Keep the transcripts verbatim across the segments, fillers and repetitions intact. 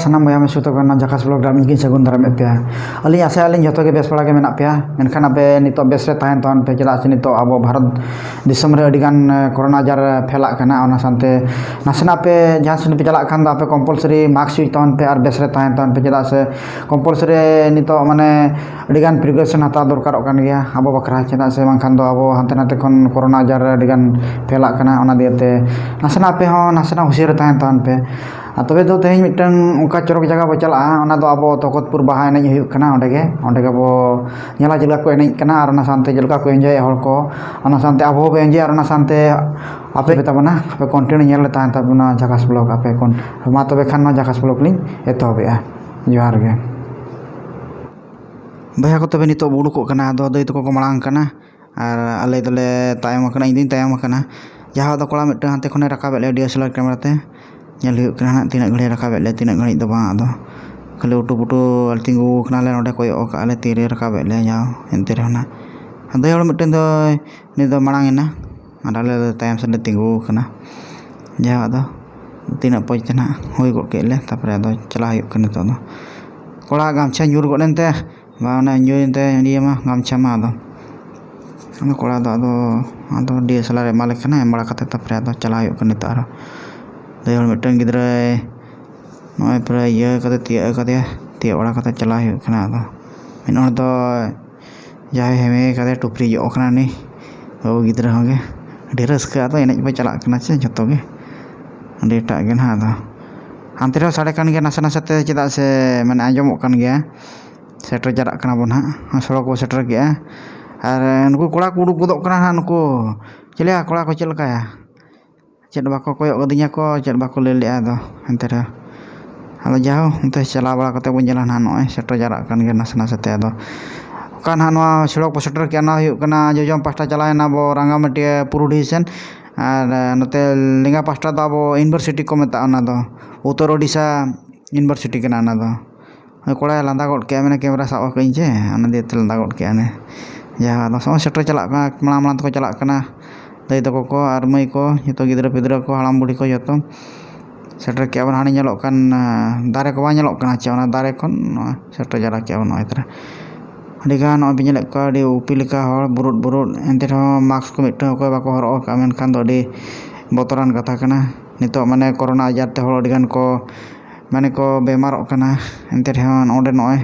ᱥᱟᱱᱟᱢ ᱵᱚᱭᱦᱟ ᱢᱤᱥᱤᱨ ᱛᱟᱠᱚ ᱱᱚᱣᱟ ᱡᱟᱠᱟᱥ ᱵᱞᱚᱜ ᱨᱮ ᱟᱹᱞᱤᱧ ᱥᱟᱹᱜᱩᱱ ᱫᱟᱨᱟᱢᱮᱫ ᱯᱮᱭᱟ᱾ ᱟᱹᱞᱤᱧ ᱟᱥᱟᱭᱟᱞᱤᱧ ᱡᱚᱛᱚ ᱜᱮ ᱵᱮᱥ ᱵᱟᱲᱟ ᱜᱮ ᱢᱮᱱᱟᱜ ᱯᱮᱭᱟ, ᱢᱮᱱᱠᱷᱟᱱ ᱟᱯᱮ ᱱᱤᱛᱚᱜ ᱵᱮᱥ ᱨᱮ ᱛᱟᱦᱮᱱ ᱛᱟᱵᱚᱱ ᱯᱮ, ᱪᱮᱫᱟᱜ ᱥᱮ ᱱᱤᱛᱚᱜ ᱟᱵᱚ ᱵᱷᱟᱨᱚᱛ ᱫᱤᱥᱚᱢ ᱨᱮ ᱟᱹᱰᱤ ᱜᱟᱱ, ᱮ, ᱠᱳᱨᱳᱱᱟ ᱟᱡᱟᱨ, ᱮ, ᱯᱷᱮᱞᱟᱜ ᱠᱟᱱᱟ᱾ ᱚᱱᱟ ᱥᱟᱶᱛᱮ ᱱᱟᱥᱮᱱᱟᱜ ᱯᱮ ᱡᱟᱦᱟᱸ ᱥᱮᱫ ᱯᱮ ᱪᱟᱞᱟᱜ ᱠᱷᱟᱱ ᱫᱚ ᱟᱯᱮ ᱠᱚᱢᱯᱟᱞᱥᱟᱨᱤ ᱢᱟᱥᱠ ᱤᱭᱩᱡᱽ ᱛᱟᱵᱚᱱ ᱯᱮ ᱟᱨ ᱵᱮᱥ ᱨᱮ ᱛᱟᱦᱮᱱ ᱛᱟᱵᱚᱱ ᱯᱮ, ᱪᱮᱫᱟᱜ ᱥᱮ ᱠᱚᱢᱯᱟᱞᱥᱟᱨᱤ ᱱᱤᱛᱚᱜ ᱢᱟᱱᱮ ᱟᱹᱰᱤ ᱜᱟᱱ ᱯᱨᱤᱠᱚᱥᱚᱱ ᱦᱟᱛᱟᱣ ᱫᱚᱨᱠᱟᱨᱚᱜ ᱠᱟᱱ ᱜᱮᱭᱟ ᱟᱵᱚ ᱵᱟᱠᱷᱨᱟ, ᱪᱮᱫᱟᱜ ᱥᱮ ᱵᱟᱝᱠᱷᱟᱱ ᱫᱚ ᱟᱵᱚ ᱦᱟᱱᱛᱮ ᱱᱟᱛᱮ ᱠᱷᱚᱱ ᱠᱳᱨᱳᱱᱟ ᱟᱡᱟᱨ ᱟᱹᱰᱤ ᱜᱟᱱ ᱯᱷᱮᱞᱟᱜ ᱠᱟᱱᱟ᱾ ᱚᱱᱟ ᱫᱤᱭᱮ ᱛᱮ ᱱᱟᱥᱮᱱᱟᱜ ᱟᱯᱮ ᱦᱚᱸ ᱱᱟᱥᱮᱱᱟᱜ ᱦᱩᱸᱥᱤᱭᱟᱹᱨ ᱨᱮ ᱛᱟᱦᱮᱱ ᱛᱟᱵᱚᱱ ᱯᱮ᱾ ᱟᱨ ᱛᱚᱵᱮ ᱫᱚ ᱛᱮᱦᱮᱧ ᱢᱤᱫᱴᱟᱝ ᱚᱱᱠᱟ ᱪᱚᱨᱚᱠ ᱡᱟᱭᱜᱟ ᱵᱚ ᱪᱟᱞᱟᱜᱼᱟ, ᱚᱱᱟ ᱫᱚ ᱟᱵᱚ ᱛᱚᱠᱚᱛᱯᱩᱨ ᱵᱟᱦᱟ ᱮᱱᱮᱡ ᱦᱩᱭᱩᱜ ᱠᱟᱱᱟ᱾ ᱚᱸᱰᱮ ᱜᱮ, ᱚᱸᱰᱮ ᱜᱮ ᱟᱵᱚ ᱧᱮᱞᱟ ᱪᱮᱫ ᱞᱮᱠᱟ ᱠᱚ ᱮᱱᱮᱡ ᱠᱟᱱᱟ ᱟᱨ ᱚᱱᱟ ᱥᱟᱶᱛᱮ ᱪᱮᱫ ᱞᱮᱠᱟ ᱠᱚ ᱮᱱᱡᱚᱭᱮᱫ ᱦᱚᱲ ᱠᱚ, ᱚᱱᱟ ᱥᱟᱶᱛᱮ ᱟᱵᱚ ᱦᱚᱸᱵᱚ ᱮᱱᱡᱚᱭᱟ ᱟᱨ ᱚᱱᱟ ᱥᱟᱶᱛᱮ ᱟᱯᱮ ᱛᱟᱵᱚᱱᱟ, ᱟᱯᱮ ᱠᱚᱱᱴᱤᱱᱤᱭᱩ ᱧᱮᱞ ᱨᱮ ᱛᱟᱦᱮᱱ ᱛᱟᱵᱚᱱᱟ ᱡᱟᱠᱟᱥ ᱵᱞᱚᱜ ᱟᱯᱮ ᱠᱚᱱ-, ᱢᱟ ᱛᱚᱵᱮ ᱠᱷᱟᱱ ᱱᱚᱣᱟ ᱡᱟᱠᱟᱥ ᱵᱞᱚᱜ ᱞᱤᱧ ᱮᱛᱚᱦᱚᱵᱮᱜᱼᱟ᱾ ᱡᱚᱦᱟᱨ ᱜᱮ᱾ ᱵᱚᱭᱦᱟ ᱠᱚ, ᱛᱚᱵᱮ ᱱᱤᱛᱚᱜ ᱵᱚ ᱩᱰᱩᱠᱚᱜ ᱠᱟᱱᱟ᱾ ᱟᱫᱚ ᱫᱟᱹᱭ ᱛᱟᱠᱚ ᱠᱚ ᱢᱟᱲᱟᱝ ᱠᱟᱱᱟ ᱟᱨ ᱟᱞᱮ ᱫᱚᱞᱮ ᱛᱟᱭᱚᱢ ᱟᱠᱟᱱᱟ, ᱤᱧ ᱫᱩᱧ ᱛᱟᱭᱚᱢ ᱟᱠᱟᱱᱟ᱾ ᱡᱟᱦᱟᱸ ᱫᱚ ᱠᱚᱲᱟ ᱢᱤᱫᱴᱟᱝ ᱦᱟᱱᱛᱮ ᱠᱷᱚᱱᱮ ᱨᱟᱠᱟᱵᱮᱫ ᱞᱮᱭᱟ ᱰᱤ ᱮᱥ ᱮᱞ ᱟᱨ ᱠᱮᱢᱮᱨᱟ ᱛᱮ᱾ ᱧᱮᱞ ᱦᱩᱭᱩᱜ ᱠᱟᱱᱟ ᱦᱟᱸᱜ ᱛᱤᱱᱟᱹᱜ ᱜᱷᱟᱹᱲᱤᱡ ᱨᱟᱠᱟᱵᱮᱫ ᱞᱮᱭᱟ, ᱛᱤᱱᱟᱹᱜ ᱜᱷᱟᱹᱲᱤᱡ ᱫᱚ ᱵᱟᱝ᱾ ᱟᱫᱚ ᱠᱷᱟᱹᱞᱤ ᱩᱴᱩ ᱯᱩᱴᱩ ᱛᱤᱸᱜᱩ ᱟᱠᱟᱱᱟᱞᱮ ᱱᱚᱸᱰᱮ, ᱠᱚᱭᱚᱜ ᱟᱠᱟᱫ ᱞᱮ ᱛᱤᱨᱮ ᱨᱟᱠᱟᱵᱮᱫ ᱞᱮᱭᱟ᱾ ᱡᱟᱣ ᱮᱱᱛᱮ ᱨᱮᱦᱚᱸ ᱱᱟᱜ ᱫᱟᱹᱭ ᱦᱚᱲ ᱢᱤᱫᱴᱟᱝ ᱫᱚ, ᱩᱱᱤ ᱫᱚ ᱢᱟᱲᱟᱝ ᱮᱱᱟ ᱟᱨ ᱟᱞᱮ ᱫᱚ ᱛᱟᱭᱚᱢ ᱥᱮᱫ ᱞᱮ ᱛᱤᱸᱜᱩ ᱟᱠᱟᱱᱟ᱾ ᱡᱟᱣ ᱟᱫᱚ ᱛᱤᱱᱟᱹᱜ ᱯᱚᱡᱽ ᱛᱮ ᱱᱟᱜ ᱦᱩᱭ ᱜᱚᱫ ᱠᱮᱫ ᱞᱮ, ᱛᱟᱨᱯᱚᱨᱮ ᱟᱫᱚ ᱪᱟᱞᱟᱣ ᱦᱩᱭᱩᱜ ᱠᱟᱱᱟ ᱱᱤᱛᱚᱜ ᱫᱚ᱾ ᱠᱚᱲᱟ ᱜᱟᱢᱪᱷᱟ ᱧᱩᱨ ᱜᱚᱫ ᱮᱱᱛᱮ, ᱵᱟ, ᱚᱱᱟ ᱧᱩᱨ ᱮᱱᱛᱮ ᱤᱭᱟᱹ ᱢᱟ, ᱜᱟᱢᱪᱷᱟ ᱢᱟ ᱟᱫᱚ᱾ ᱟᱫᱚ ᱠᱚᱲᱟ ᱫᱚ ᱟᱫᱚ, ᱟᱫᱚ ᱰᱤ ᱮᱥ ᱮᱞ ᱟᱨ ᱮᱢᱟ ᱞᱮ ᱠᱟᱱᱟ, ᱮᱢ ᱵᱟᱲᱟ ᱠᱟᱛᱮ ᱛᱟᱨᱯᱚᱨᱮ ᱟᱫᱚ ᱪᱟᱞᱟᱣ ᱦᱩᱭᱩᱜ ᱠᱟᱱᱟ ᱱᱤᱛᱚᱜ ᱟᱨᱦᱚᱸ᱾ ᱫᱟᱹᱭ ᱦᱚᱲ ᱢᱤᱫᱴᱟᱝ ᱜᱤᱫᱽᱨᱟᱹᱭ ᱱᱚᱜᱼᱚᱭ ᱯᱩᱨᱟᱹ ᱤᱭᱟᱹ ᱠᱟᱛᱮ ᱛᱤᱭᱟᱹᱜ ᱠᱟᱫᱮᱭᱟ, ᱛᱤᱭᱟᱹᱜ ᱵᱟᱲᱟ ᱠᱟᱛᱮ ᱪᱟᱞᱟᱣ ᱦᱩᱭᱩᱜ ᱠᱟᱱᱟ᱾ ᱟᱫᱚ ᱢᱤᱫ ᱦᱚᱲ ᱫᱚ ᱡᱟᱦᱟᱸᱭ ᱦᱮᱢᱮ ᱠᱟᱫᱮ ᱴᱩᱯᱨᱤ ᱡᱚᱜ ᱠᱟᱱᱟ ᱩᱱᱤ ᱵᱟᱹᱵᱩ ᱜᱤᱫᱽᱨᱟᱹ ᱦᱚᱸ ᱜᱮ᱾ ᱟᱹᱰᱤ ᱨᱟᱹᱥᱠᱟᱹ, ᱟᱫᱚ ᱮᱱᱮᱡ ᱵᱚ ᱪᱟᱞᱟᱜ ᱠᱟᱱᱟ ᱪᱮ ᱡᱷᱚᱛᱚ ᱜᱮ᱾ ᱟᱹᱰᱤ ᱮᱴᱟᱜ ᱜᱮ ᱱᱟᱦᱟᱜ ᱟᱫᱚ᱾ ᱦᱟᱱᱛᱮ ᱨᱮᱦᱚᱸ ᱥᱟᱰᱮ ᱠᱟᱱ ᱜᱮᱭᱟ ᱱᱟᱥᱮ ᱱᱟᱥᱮ ᱛᱮ, ᱪᱮᱫᱟᱜ ᱥᱮ ᱢᱟᱱᱮ ᱟᱸᱡᱚᱢᱚᱜ ᱠᱟᱱ ᱜᱮᱭᱟ᱾ ᱥᱮᱴᱮᱨ ᱡᱟᱣᱨᱟᱜ ᱠᱟᱱᱟ ᱵᱚᱱ ᱱᱟᱦᱟᱜ, ᱥᱚᱲᱚᱠ ᱵᱚ ᱥᱮᱴᱮᱨ ᱠᱮᱜᱼᱟ᱾ ᱟᱨ ᱱᱩᱠᱩ ᱠᱚᱲᱟ ᱠᱚ ᱩᱰᱩᱠ ᱜᱚᱫᱚᱜ ᱠᱟᱱᱟ ᱱᱟᱦᱟᱜ, ᱱᱩᱠᱩ ᱪᱮᱞᱮᱭᱟ ᱠᱚᱲᱟ ᱠᱚ ᱪᱮᱫ ᱞᱮᱠᱟᱭᱟ? ᱪᱮᱫ ᱵᱟᱠᱚ ᱠᱚᱭᱚᱜ ᱟᱹᱫᱤᱧᱟ ᱠᱚ, ᱪᱮᱫ ᱵᱟᱠᱚ ᱞᱟᱹᱭ ᱞᱮᱜᱼᱟ ᱟᱫᱚ ᱮᱱᱛᱮ ᱨᱮᱦᱚᱸ᱾ ᱟᱫᱚ ᱡᱟᱦᱳ, ᱚᱱᱛᱮ ᱪᱟᱞᱟᱣ ᱵᱟᱲᱟ ᱠᱟᱛᱮ ᱵᱚᱱ ᱧᱮᱞᱟ ᱱᱟᱦᱟᱜ, ᱱᱚᱜᱼᱚᱭ ᱥᱮᱴᱮᱨ ᱡᱟᱣᱨᱟᱜ ᱠᱟᱱ ᱜᱮᱭᱟ ᱱᱟᱥᱮ ᱱᱟᱥᱮ ᱛᱮ᱾ ᱟᱫᱚ ᱚᱠᱟ ᱱᱟᱦᱟᱜ ᱱᱚᱣᱟ ᱥᱚᱲᱚᱠ ᱵᱚ ᱥᱮᱴᱮᱨ ᱠᱮᱜᱼᱟ, ᱚᱱᱟ ᱦᱩᱭᱩᱜ ᱠᱟᱱᱟ ᱡᱚᱡᱚᱢ ᱯᱟᱦᱴᱟ ᱪᱟᱞᱟᱣᱮᱱᱟ ᱵᱚ ᱨᱟᱸᱜᱟᱢᱟᱹᱴᱤᱭᱟᱹ ᱯᱩᱨᱩ ᱰᱤᱵᱷᱤᱥᱚᱱ, ᱟᱨ ᱱᱚᱛᱮ ᱞᱮᱸᱜᱟ ᱯᱟᱦᱴᱟ ᱫᱚ ᱟᱵᱚ ᱤᱭᱩᱱᱤᱵᱷᱟᱨᱥᱤᱴᱤ ᱠᱚ ᱢᱮᱛᱟᱜᱼᱟ, ᱚᱱᱟ ᱫᱚ ᱩᱛᱛᱚᱨ ᱳᱰᱤᱥᱟ ᱤᱭᱩᱱᱤᱵᱷᱟᱨᱥᱤᱴᱤ ᱠᱟᱱᱟ ᱚᱱᱟ ᱫᱚ᱾ ᱦᱳᱭ, ᱠᱚᱲᱟᱭ ᱞᱟᱸᱫᱟ ᱜᱚᱫ ᱠᱮᱜᱼᱟ, ᱢᱮᱱᱟ ᱠᱮᱢᱮᱨᱟ ᱥᱟᱵ ᱟᱠᱟᱫᱟᱹᱧ ᱪᱮ, ᱚᱱᱟ ᱫᱤᱭᱮ ᱛᱮ ᱞᱟᱸᱫᱟ ᱜᱚᱫ ᱠᱮᱜᱼᱟ ᱚᱱᱮ᱾ ᱡᱟᱦᱟᱸ ᱟᱫᱚ ᱥᱚᱸᱜᱮ ᱥᱮᱴᱮᱨ ᱪᱟᱞᱟᱜ ᱠᱟᱱᱟ, ᱢᱟᱲᱟᱝ ᱢᱟᱲᱟᱝ ᱛᱮᱠᱚ ᱪᱟᱞᱟᱜ ᱠᱟᱱᱟ ᱫᱟᱹᱭ ᱛᱟᱠᱚ ᱠᱚ ᱟᱨ ᱢᱟᱹᱭ ᱠᱚ, ᱡᱚᱛᱚ ᱜᱤᱫᱽᱨᱟᱹ ᱯᱤᱫᱽᱨᱟᱹ ᱠᱚ, ᱦᱟᱲᱟᱢ ᱵᱩᱲᱦᱤ ᱠᱚ ᱡᱚᱛᱚ᱾ ᱥᱮᱴᱮᱨ ᱠᱮᱜᱼᱟ ᱵᱚᱱ ᱦᱟᱸᱰᱮ ᱧᱮᱞᱚᱜ ᱠᱟᱱ, ᱟᱸ, ᱫᱟᱨᱮ ᱠᱚ ᱵᱟᱝ ᱧᱮᱞᱚᱜ ᱠᱟᱱᱟ ᱪᱮ, ᱚᱱᱟ ᱫᱟᱨᱮ ᱠᱷᱚᱱ ᱱᱚᱜᱼᱚᱭ ᱥᱮᱴᱮᱨ ᱡᱟᱣᱨᱟ ᱠᱮᱜᱼᱟ ᱵᱚᱱ ᱱᱚᱜᱼᱚᱭ ᱛᱟᱨᱟ᱾ ᱟᱹᱰᱤ ᱜᱟᱱ ᱱᱚᱜᱼᱚᱭ ᱵᱤᱱ ᱧᱮᱞᱮᱫ ᱠᱚᱣᱟ, ᱟᱹᱰᱤ ᱩᱯᱤ ᱞᱮᱠᱟ ᱦᱚᱲ, ᱵᱩᱨᱩᱫ ᱵᱩᱨᱩᱫ, ᱮᱱᱛᱮ ᱨᱮᱦᱚᱸ ᱢᱟᱥᱠ ᱠᱚ ᱢᱤᱫᱴᱟᱝ ᱚᱠᱚᱭ ᱵᱟᱠᱚ ᱦᱚᱨᱚᱜ ᱟᱠᱟᱫᱼᱟ, ᱢᱮᱱᱠᱷᱟᱱ ᱫᱚ ᱟᱹᱰᱤ ᱵᱚᱛᱚᱨᱟᱱ ᱠᱟᱛᱷᱟ ᱠᱟᱱᱟ᱾ ᱱᱤᱛᱚᱜ ᱢᱟᱱᱮ ᱠᱳᱨᱳᱱᱟ ᱟᱡᱟᱨ ᱛᱮ ᱦᱚᱲ ᱟᱹᱰᱤ ᱜᱟᱱ ᱠᱚ, ᱢᱟᱱᱮ ᱠᱚ ᱵᱮᱢᱟᱨᱚᱜ ᱠᱟᱱᱟ᱾ ᱮᱱᱛᱮ ᱨᱮᱦᱚᱸ ᱱᱚᱰᱮ ᱱᱚᱜᱼᱚᱭ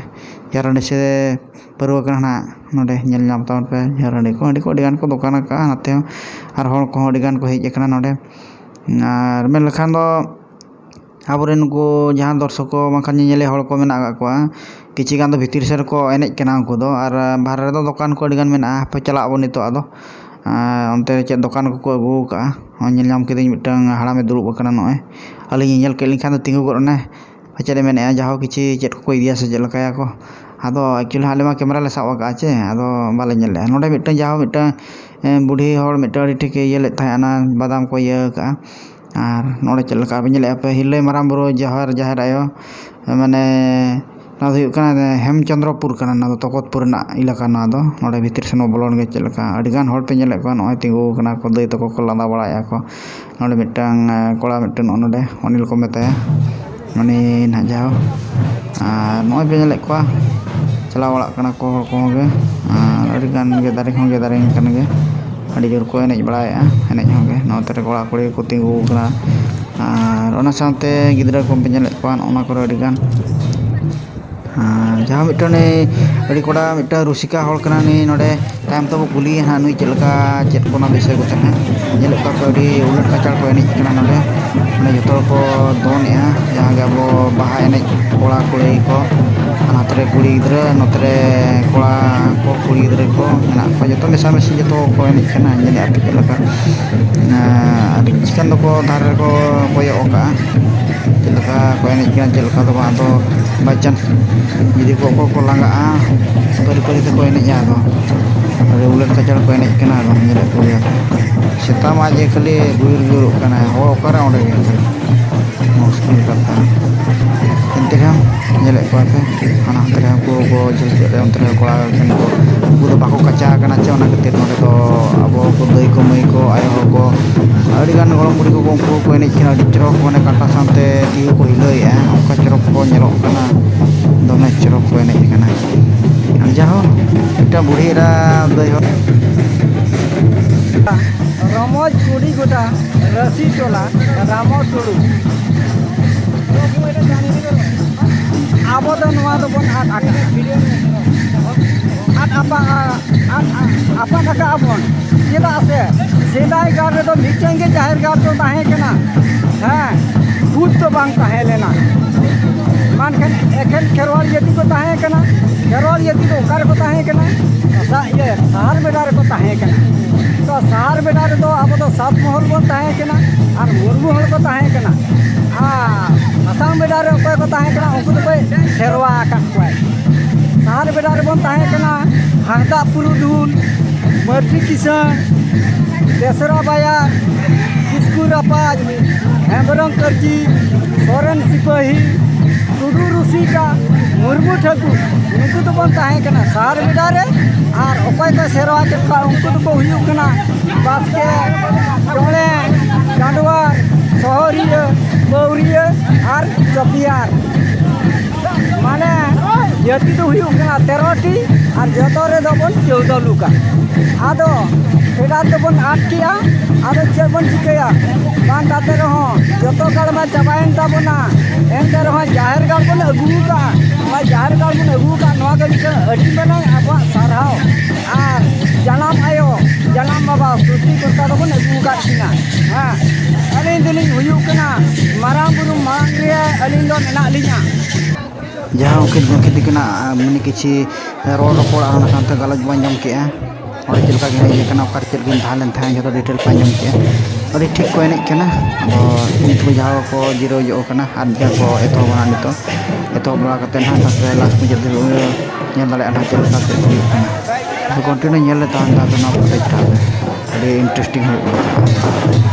ᱡᱷᱟᱨᱱᱰᱤ ᱥᱮ ᱯᱟᱹᱨᱣᱟᱹ ᱠᱟᱱᱟ ᱱᱟᱦᱟᱜ, ᱱᱚᱰᱮ ᱧᱮᱞ ᱧᱟᱢ ᱛᱟᱵᱚᱱ ᱯᱮ, ᱡᱷᱟᱨᱱᱰᱤ ᱠᱚ ᱟᱹᱰᱤ ᱠᱚ, ᱟᱹᱰᱤ ᱜᱟᱱ ᱠᱚ ᱫᱚᱠᱟᱱ ᱟᱠᱟᱫᱼᱟ ᱱᱚᱛᱮ ᱦᱚᱸ, ᱟᱨ ᱦᱚᱲ ᱠᱚᱦᱚᱸ ᱟᱹᱰᱤ ᱜᱟᱱ ᱠᱚ ᱦᱮᱡ ᱟᱠᱟᱱᱟ ᱱᱚᱰᱮ᱾ ᱟᱨ ᱢᱮᱱ ᱞᱮᱠᱷᱟᱱ ᱫᱚ ᱟᱵᱚᱨᱮᱱ ᱱᱩᱠᱩ ᱡᱟᱦᱟᱸ ᱫᱚᱨᱥᱚᱠ ᱠᱚ ᱵᱟᱝᱠᱷᱟᱱ ᱧᱮᱧᱮᱞᱤᱭᱟᱹ ᱦᱚᱲ ᱠᱚ ᱢᱮᱱᱟᱜ ᱟᱠᱟᱫ ᱠᱚᱣᱟ, ᱠᱤᱪᱷᱤ ᱜᱟᱱ ᱫᱚ ᱵᱷᱤᱛᱤᱨ ᱥᱮᱫ ᱨᱮᱠᱚ ᱮᱱᱮᱡ ᱠᱟᱱᱟ ᱩᱱᱠᱩ ᱫᱚ, ᱟᱨ ᱵᱟᱦᱨᱮ ᱨᱮᱫᱚ ᱫᱚᱠᱟᱱ ᱠᱚ ᱟᱹᱰᱤ ᱜᱟᱱ ᱢᱮᱱᱟᱜᱼᱟ᱾ ᱦᱟᱯᱮ ᱪᱟᱞᱟᱜ ᱟᱵᱚᱱ ᱱᱤᱛᱚᱜ ᱟᱫᱚ, ᱟᱨ ᱚᱱᱛᱮ ᱪᱮᱫ ᱫᱚᱠᱟᱱ ᱠᱚᱠᱚ ᱟᱹᱜᱩ ᱟᱠᱟᱫᱼᱟ᱾ ᱱᱚᱜᱼᱚᱭ ᱧᱮᱞ ᱧᱟᱢ ᱠᱤᱫᱟᱹᱧ ᱢᱤᱫᱴᱟᱝ ᱦᱟᱲᱟᱢᱮ ᱫᱩᱲᱩᱵ ᱟᱠᱟᱱᱟ, ᱱᱚᱜᱼᱚᱭ ᱟᱹᱞᱤᱧ ᱧᱮᱧᱮᱞ ᱠᱮᱫ ᱞᱤᱧ ᱠᱷᱟᱱ ᱫᱚ ᱛᱤᱸᱜᱩ ᱜᱚᱫ ᱮᱱᱟᱭ᱾ ᱯᱟᱪᱮᱫ ᱮ ᱢᱮᱱᱮᱫᱼᱟ ᱡᱟᱦᱳ ᱠᱤᱪᱷᱤ ᱪᱮᱫ ᱠᱚᱠᱚ ᱤᱫᱤᱭᱟ ᱥᱮ ᱪᱮᱫ ᱞᱮᱠᱟᱭᱟᱠᱚ᱾ ᱟᱫᱚ actually ᱦᱟᱸᱜ ᱟᱞᱮ ᱢᱟ ᱠᱮᱢᱮᱨᱟ ᱞᱮ ᱥᱟᱵ ᱟᱠᱟᱫᱼᱟ ᱪᱮ, ᱟᱫᱚ ᱵᱟᱞᱮ ᱧᱮᱞ ᱞᱮᱫᱼᱟ᱾ ᱱᱚᱰᱮ ᱢᱤᱫᱴᱟᱝ ᱡᱟᱦᱳ ᱢᱤᱫᱴᱟᱝ, ᱮ, ᱵᱩᱰᱷᱤ ᱦᱚᱲ ᱢᱤᱫᱴᱟᱝ ᱟᱹᱰᱤ ᱴᱷᱤᱠᱮ ᱤᱭᱟᱹ ᱞᱮᱫ ᱛᱟᱦᱮᱸᱫ, ᱚᱱᱟ ᱵᱟᱫᱟᱢ ᱠᱚ ᱤᱭᱟᱹ ᱟᱠᱟᱫᱼᱟ᱾ ᱟᱨ ᱱᱚᱰᱮ ᱪᱮᱫ ᱞᱮᱠᱟ ᱵᱤᱱ ᱧᱮᱞᱮᱫᱼᱟ ᱯᱮ, ᱦᱤᱨᱞᱟᱹᱭ ᱢᱟᱨᱟᱝ ᱵᱩᱨᱩ ᱡᱟᱦᱮᱨ, ᱡᱟᱦᱮᱨ ᱟᱭᱳ, ᱢᱟᱱᱮ ᱱᱚᱣᱟ ᱫᱚ ᱦᱩᱭᱩᱜ ᱠᱟᱱᱟ ᱦᱮᱢᱪᱚᱸᱫᱽᱨᱚᱯᱩᱨ ᱠᱟᱱᱟ, ᱱᱚᱣᱟ ᱫᱚ ᱛᱚᱠᱚᱛᱯᱩᱨ ᱨᱮᱱᱟᱜ ᱮᱞᱟᱠᱟ ᱱᱚᱣᱟ ᱫᱚ᱾ ᱱᱚᱰᱮ ᱵᱷᱤᱛᱤᱨ ᱥᱮᱱ ᱵᱚᱱ ᱵᱚᱞᱚᱱ ᱜᱮ ᱪᱮᱫ ᱞᱮᱠᱟ ᱟᱹᱰᱤ ᱜᱟᱱ ᱦᱚᱲ ᱯᱮ ᱧᱮᱞᱮᱫ ᱠᱚᱣᱟ, ᱱᱚᱜᱼᱚᱭ ᱛᱤᱸᱜᱩ ᱟᱠᱟᱱᱟ ᱠᱚ, ᱫᱟᱹᱭ ᱛᱟᱠᱚ ᱠᱚ ᱞᱟᱸᱫᱟ ᱵᱟᱲᱟᱭᱮᱫᱼᱟ ᱠᱚ᱾ ᱱᱚᱰᱮ ᱢᱤᱫᱴᱟᱝ, ᱮ, ᱠᱚᱲᱟ ᱢᱤᱫᱴᱟᱝ ᱱᱚᱜᱼᱚ ᱱᱚᱰᱮ ᱚᱱᱤᱞ ᱠᱚ ᱢᱮᱛᱟᱭᱟ, ᱩᱱᱤ ᱱᱟᱦᱟᱜ ᱡᱟᱦᱳ᱾ ᱟᱨ ᱱᱚᱜᱼᱚᱭ ᱯᱮ ᱧᱮᱞᱮᱫ ᱠᱚᱣᱟ, ᱪᱟᱞᱟᱣ ᱵᱟᱲᱟᱜ ᱠᱟᱱᱟ ᱠᱚ ᱦᱚᱲ ᱠᱚᱦᱚᱸ ᱜᱮ᱾ ᱟᱨ ᱟᱹᱰᱤ ᱜᱟᱱ ᱜᱮ ᱫᱟᱨᱮ ᱦᱚᱸ ᱜᱮ ᱫᱟᱨᱮ ᱠᱟᱱ ᱜᱮ, ᱟᱹᱰᱤ ᱡᱳᱨ ᱠᱚ ᱮᱱᱮᱡ ᱵᱟᱲᱟᱭᱮᱫᱼᱟ ᱮᱱᱮᱡ ᱦᱚᱸ ᱜᱮ᱾ ᱱᱚᱛᱮ ᱨᱮ ᱠᱚᱲᱟ ᱠᱩᱲᱤ ᱠᱚ ᱛᱤᱸᱜᱩ ᱟᱠᱟᱱᱟ᱾ ᱟᱨ ᱚᱱᱟ ᱥᱟᱶᱛᱮ ᱜᱤᱫᱽᱨᱟᱹ ᱠᱚ ᱯᱮ ᱧᱮᱞᱮᱫ ᱠᱚᱣᱟ, ᱱᱚᱜᱼᱚ ᱱᱚᱣᱟ ᱠᱚᱨᱮ ᱟᱹᱰᱤ ᱜᱟᱱ᱾ ᱟᱨ ᱡᱟᱦᱟᱸ ᱢᱤᱫᱴᱟᱝ ᱩᱱᱤ ᱟᱹᱰᱤ ᱠᱚᱲᱟ ᱢᱤᱫᱴᱟᱝ ᱨᱩᱥᱤᱠᱟ ᱦᱚᱲ ᱠᱟᱱᱟ, ᱩᱱᱤ ᱱᱚᱰᱮ ᱛᱟᱭᱚᱢ ᱛᱮᱵᱚ ᱠᱩᱞᱤᱭᱮ ᱦᱟᱸᱜ, ᱱᱩᱭ ᱪᱮᱫ ᱞᱮᱠᱟ ᱪᱮᱫ ᱠᱚ ᱚᱱᱟ ᱵᱤᱥᱚᱭ ᱠᱚᱛᱮ ᱦᱟᱸᱜ᱾ ᱧᱮᱞᱮᱫ ᱠᱚᱣᱟ ᱯᱮ ᱟᱹᱰᱤ ᱩᱞᱟᱹᱴ ᱠᱟᱪᱟᱲ ᱠᱚ ᱮᱱᱮᱡ ᱠᱟᱱᱟ ᱱᱚᱰᱮ᱾ ᱱᱚᱰᱮ ᱡᱚᱛᱚ ᱦᱚᱲ ᱠᱚ ᱫᱚᱱᱮᱜᱼᱟ, ᱡᱟᱦᱟᱸ ᱜᱮ ᱟᱵᱚ ᱵᱟᱦᱟ ᱮᱱᱮᱡ ᱠᱚᱲᱟ ᱠᱩᱲᱤ ᱠᱚ, ᱟᱨ ᱱᱚᱛᱮ ᱨᱮ ᱠᱩᱲᱤ ᱜᱤᱫᱽᱨᱟᱹ, ᱱᱚᱛᱮ ᱨᱮ ᱠᱚᱲᱟ ᱠᱚ, ᱠᱩᱲᱤ ᱜᱤᱫᱽᱨᱟᱹ ᱠᱚ ᱢᱮᱱᱟᱜ ᱠᱚᱣᱟ, ᱡᱚᱛᱚ ᱢᱮᱥᱟᱢᱤᱥᱤ ᱡᱚᱛᱚ ᱠᱚ ᱮᱱᱮᱡ ᱠᱟᱱᱟ᱾ ᱧᱮᱞᱮᱫᱼᱟ ᱯᱮ ᱪᱮᱫ ᱞᱮᱠᱟ, ᱟᱨ ᱪᱤᱠᱟᱹᱱ ᱫᱚᱠᱚ ᱫᱷᱟᱨᱮ ᱨᱮᱠᱚ ᱠᱚᱭᱚᱜ ᱟᱠᱟᱜᱼᱟ᱾ ᱪᱮᱫ ᱞᱮᱠᱟ ᱠᱚ ᱮᱱᱮᱡ ᱠᱟᱱᱟ, ᱪᱮᱫ ᱞᱮᱠᱟ ᱫᱚ ᱵᱟᱝ, ᱟᱫᱚ by chance ᱡᱩᱫᱤ ᱠᱚ ᱚᱠᱚᱭ ᱠᱚ ᱞᱟᱸᱜᱟᱜᱼᱟ, ᱯᱟᱹᱨᱤ ᱯᱟᱹᱨᱤ ᱛᱮᱠᱚ ᱮᱱᱮᱡᱼᱟ᱾ ᱟᱫᱚ ᱟᱹᱰᱤ ᱩᱞᱟᱹᱴ ᱠᱟᱪᱟᱲ ᱠᱚ ᱮᱱᱮᱡ ᱠᱟᱱᱟ᱾ ᱟᱫᱚ ᱧᱮᱞᱮᱫ ᱠᱚᱜᱮᱭᱟ, ᱥᱮᱛᱟ ᱢᱟ ᱡᱮ ᱠᱷᱟᱹᱞᱤ ᱜᱩᱭᱩᱨ ᱜᱩᱭᱩᱨᱚᱜ ᱠᱟᱱᱟᱭ, ᱦᱚᱲ ᱚᱠᱟᱨᱮ ᱚᱸᱰᱮ ᱜᱮ ᱠᱷᱟᱹᱞᱤ᱾ ᱢᱩᱥᱠᱤᱞ ᱠᱟᱛᱷᱟ᱾ ᱮᱱᱛᱮ ᱨᱮᱦᱚᱸ ᱧᱮᱞᱮᱫ ᱠᱚᱣᱟ ᱯᱮ, ᱦᱟᱱᱟ ᱦᱟᱱᱛᱮ ᱨᱮᱦᱚᱸ ᱠᱚ ᱠᱚ ᱡᱷᱟᱹᱞ ᱥᱮᱫ ᱨᱮ ᱚᱱᱛᱮ ᱨᱮᱦᱚᱸ ᱠᱚᱲᱟ ᱠᱟᱱᱟ ᱠᱚ, ᱩᱱᱠᱩ ᱫᱚ ᱵᱟᱠᱚ ᱠᱟᱪᱟ ᱟᱠᱟᱱᱟ ᱪᱮ, ᱚᱱᱟ ᱠᱷᱟᱹᱛᱤᱨ ᱱᱚᱰᱮ ᱫᱚ ᱟᱵᱚ ᱠᱚ ᱫᱟᱹᱭ ᱠᱚ ᱢᱟᱹᱭ ᱠᱚ ᱟᱭᱳ ᱦᱚᱲ ᱠᱚ ᱟᱹᱰᱤ ᱜᱟᱱ ᱜᱚᱲᱚᱢ ᱵᱩᱲᱦᱤ ᱠᱚ ᱩᱱᱠᱩ ᱠᱚ ᱮᱱᱮᱡ ᱠᱟᱱᱟ, ᱟᱹᱰᱤ ᱪᱚᱨᱚᱠ ᱢᱟᱱᱮ ᱠᱟᱴᱟ ᱥᱟᱶᱛᱮ ᱛᱤ ᱠᱚ ᱦᱤᱞᱟᱹᱣᱮᱫᱼᱟ, ᱚᱱᱠᱟ ᱪᱚᱨᱚᱠ ᱠᱚ ᱧᱮᱞᱚᱜ ᱠᱟᱱᱟ, ᱫᱚᱢᱮ ᱪᱚᱨᱚᱠ ᱠᱚ ᱮᱱᱮᱡ ᱠᱟᱱᱟ᱾ ᱟᱨ ᱡᱟᱦᱳ ᱢᱤᱫᱴᱟᱝ ᱵᱩᱲᱦᱤ ᱮᱨᱟ ᱫᱟᱹᱭ ᱦᱚᱲ ᱨᱚᱢᱚᱡᱽ ᱠᱩᱲᱤ ᱜᱚᱴᱟ ᱨᱟᱹᱥᱤ ᱴᱚᱞᱟ ᱨᱟᱢᱚ ᱴᱩᱰᱩ᱾ ᱟᱵᱚ ᱫᱚ ᱱᱚᱣᱟ ᱫᱚᱵᱚᱱ ᱟᱫ ᱟᱠᱟᱫᱼᱟ᱾ ᱟᱫ ᱟᱯᱟ-, ᱟᱫ ᱟᱯᱟᱫ ᱟᱠᱟᱫᱼᱟ ᱵᱚᱱ᱾ ᱪᱮᱫᱟᱜ ᱥᱮ ᱥᱮᱫᱟᱭ ᱜᱟᱲ ᱨᱮᱫᱚ ᱢᱤᱫᱴᱮᱱ ᱜᱮ ᱡᱟᱦᱮᱨ ᱜᱟᱲ ᱫᱚ ᱛᱟᱦᱮᱸ ᱠᱟᱱᱟ᱾ ᱦᱮᱸ, ᱵᱷᱩᱛ ᱫᱚ ᱵᱟᱝ ᱛᱟᱦᱮᱸ ᱞᱮᱱᱟ᱾ ᱢᱮᱱᱠᱷᱟᱱ ᱮᱠᱷᱮᱱ ᱠᱷᱮᱨᱣᱟᱲ ᱡᱟᱹᱛᱤ ᱠᱚ ᱛᱟᱦᱮᱸ ᱠᱟᱱᱟ᱾ ᱠᱷᱮᱨᱣᱟᱲ ᱡᱟᱹᱛᱤ ᱫᱚ ᱚᱠᱟ ᱨᱮᱠᱚ ᱛᱟᱦᱮᱸ ᱠᱟᱱᱟ? ᱥᱟ-, ᱤᱭᱟᱹ, ᱥᱟᱦᱟᱨ ᱵᱮᱰᱟ ᱨᱮᱠᱚ ᱛᱟᱦᱮᱸ ᱠᱟᱱᱟ᱾ ᱛᱚ, ᱥᱟᱦᱟᱨ ᱵᱮᱰᱟ ᱨᱮᱫᱚ ᱟᱵᱚ ᱫᱚ ᱥᱟᱛ ᱢᱚᱦᱚᱞ ᱵᱚᱱ ᱛᱟᱦᱮᱸ ᱠᱟᱱᱟ ᱟᱨ ᱢᱩᱨᱢᱩ ᱦᱚᱲ ᱠᱚ ᱛᱟᱦᱮᱸ ᱠᱟᱱᱟ᱾ ᱟᱨ ᱟᱥᱟᱢ ᱵᱮᱰᱟ ᱨᱮ ᱚᱠᱚᱭ ᱠᱚ ᱛᱟᱦᱮᱸ ᱠᱟᱱᱟ? ᱩᱱᱠᱩ ᱫᱚᱠᱚ ᱥᱮᱨᱣᱟ ᱟᱠᱟᱫ ᱠᱚᱣᱟ᱾ ᱥᱟᱦᱟᱨ ᱵᱮᱰᱟ ᱨᱮᱵᱚᱱ ᱛᱟᱦᱮᱸ ᱠᱟᱱᱟ ᱦᱟᱸᱥᱫᱟᱜ ᱯᱩᱨᱩᱫᱷᱩᱞ, ᱢᱟᱹᱨᱰᱤ ᱠᱤᱥᱟᱹᱬ, ᱵᱮᱥᱨᱟ ᱵᱟᱭᱟᱨ, ᱠᱤᱥᱠᱩ ᱨᱟᱯᱟᱡᱽ, ᱦᱮᱢᱵᱨᱚᱢ ᱠᱟᱹᱨᱡᱤ, ᱥᱚᱨᱮᱱ ᱥᱤᱯᱟᱹᱦᱤ, ᱴᱩᱰᱩ ᱨᱩᱥᱤᱠᱟ, ᱢᱩᱨᱢᱩ ᱴᱷᱟᱹᱠᱩᱨ, ᱱᱩᱠᱩ ᱫᱚᱵᱚᱱ ᱛᱟᱦᱮᱸ ᱠᱟᱱᱟ ᱥᱟᱦᱟᱨ ᱵᱮᱰᱟ ᱨᱮ᱾ ᱟᱨ ᱚᱠᱚᱭ ᱠᱚ ᱥᱮᱨᱣᱟ ᱠᱮᱫ ᱠᱚᱣᱟ, ᱩᱱᱠᱩ ᱫᱚᱠᱚ ᱦᱩᱭᱩᱜ ᱠᱟᱱᱟ ᱵᱟᱥᱠᱮ, ᱪᱚᱬᱮ, ᱰᱟᱸᱰᱣᱟᱨ, ᱥᱚᱦᱚᱨᱤᱭᱟᱹ, ᱯᱟᱹᱣᱨᱤᱭᱟᱹ ᱟᱨ ᱪᱚᱯᱤᱭᱟᱨ᱾ ᱢᱟᱱᱮ ᱡᱟᱹᱛᱤ ᱫᱚ ᱦᱩᱭᱩᱜ ᱠᱟᱱᱟ ᱛᱮᱨᱚ ᱴᱤ ᱟᱨ ᱡᱚᱛᱚ ᱨᱮᱫᱚ ᱵᱚᱱ ᱪᱳᱣᱫᱚ ᱞᱩᱠᱟ᱾ ᱟᱫᱚ ᱯᱷᱮᱰᱟᱛ ᱫᱚᱵᱚᱱ ᱟᱫ ᱠᱮᱜᱼᱟ, ᱟᱫᱚ ᱪᱮᱫ ᱵᱚᱱ ᱪᱤᱠᱟᱹᱭᱟ? ᱵᱟᱝ ᱠᱟᱛᱮ ᱨᱮᱦᱚᱸ ᱡᱚᱛᱚ ᱜᱟᱲ ᱢᱟ ᱪᱟᱵᱟᱭᱮᱱ ᱛᱟᱵᱚᱱᱟ, ᱮᱱᱛᱮ ᱨᱮᱦᱚᱸ ᱡᱟᱦᱮᱨ ᱜᱟᱲ ᱵᱚᱱ ᱟᱹᱜᱩ ᱟᱠᱟᱫᱼᱟ᱾ ᱱᱚᱣᱟ ᱡᱟᱦᱮᱨ ᱜᱟᱲ ᱵᱚᱱ ᱟᱹᱜᱩ ᱟᱠᱟᱫ, ᱱᱚᱣᱟ ᱜᱮ ᱢᱤᱫᱴᱟᱝ ᱟᱹᱰᱤ ᱢᱟᱨᱟᱝ ᱟᱵᱚᱣᱟᱜ ᱥᱟᱨᱦᱟᱣ᱾ ᱟᱨ ᱡᱟᱱᱟᱢ ᱟᱭᱳ, ᱡᱟᱱᱟᱢ ᱵᱟᱵᱟ, ᱥᱨᱤᱥᱴᱤ ᱠᱚᱨᱛᱟ ᱫᱚᱵᱚᱱ ᱟᱹᱜᱩ ᱟᱠᱟᱫ ᱠᱤᱱᱟ᱾ ᱦᱮᱸ, ᱟᱹᱞᱤᱧ ᱫᱚᱞᱤᱧ ᱦᱩᱭᱩᱜ ᱠᱟᱱᱟ ᱢᱟᱨᱟᱝ ᱵᱩᱨᱩ ᱢᱟᱲᱟᱝ ᱨᱮ ᱟᱹᱞᱤᱧ ᱫᱚ ᱢᱮᱱᱟᱜ ᱞᱤᱧᱟ᱾ ᱡᱟᱦᱟᱸ ᱩᱱᱠᱤᱱ ᱜᱚᱢᱠᱮ ᱛᱟᱹᱠᱤᱱᱟᱜ, ᱟᱨ ᱢᱟᱱᱮ ᱠᱤᱪᱷᱤ ᱨᱚᱲ ᱨᱚᱯᱚᱲ ᱟᱨ ᱚᱱᱟ ᱥᱟᱶᱛᱮ ᱜᱟᱞᱚᱪ ᱵᱚᱱ ᱟᱸᱡᱚᱢ ᱠᱮᱜᱼᱟ, ᱚᱸᱰᱮ ᱪᱮᱫ ᱞᱮᱠᱟ ᱠᱤᱱ ᱦᱮᱡ ᱟᱠᱟᱱᱟ, ᱚᱠᱟᱨᱮ ᱪᱮᱫ ᱠᱤᱱ ᱛᱟᱦᱮᱸ ᱞᱮᱱ ᱛᱟᱦᱮᱸᱫ, ᱡᱚᱛᱚ ᱰᱤᱴᱮᱞ ᱠᱚ ᱟᱸᱡᱚᱢ ᱠᱮᱜᱼᱟ᱾ ᱟᱹᱰᱤ ᱴᱷᱤᱠ ᱠᱚ ᱮᱱᱮᱡ ᱠᱟᱱᱟ᱾ ᱟᱫᱚ ᱱᱤᱛ ᱠᱚ ᱡᱟᱦᱟᱸ ᱠᱚ ᱡᱤᱨᱟᱹᱣ ᱧᱚᱜ ᱠᱟᱱᱟ ᱟᱨ ᱡᱟᱦᱟᱸ ᱠᱚ ᱮᱛᱚᱦᱚᱵᱟ ᱱᱤᱛᱚᱜ, ᱮᱛᱚᱦᱚᱵ ᱵᱟᱲᱟ ᱠᱟᱛᱮ ᱱᱟᱦᱟᱜ ᱛᱟᱨᱯᱚᱨᱮ ᱞᱟᱥᱴ ᱢᱩᱪᱟᱹᱫ ᱫᱷᱟᱹᱵᱤᱡ ᱵᱚᱱ ᱧᱮᱞ ᱫᱟᱲᱮᱭᱟᱜᱼᱟ ᱱᱟᱦᱟᱜ ᱪᱮᱫ ᱞᱮᱠᱟ ᱪᱮᱫ ᱠᱚ ᱦᱩᱭᱩᱜ ᱠᱟᱱᱟ᱾ ᱟᱫᱚ ᱠᱚᱱᱴᱤᱱᱤᱭᱩ ᱧᱮᱞ ᱞᱮ ᱛᱟᱦᱮᱱ ᱛᱟᱦᱮᱸ ᱱᱚᱣᱟ ᱯᱷᱩᱴᱮᱡᱽ ᱴᱟᱜ ᱟᱹᱰᱤ ᱤᱱᱴᱟᱨᱮᱥᱴᱤᱝ ᱦᱩᱭᱩᱜ ᱠᱟᱱᱟ᱾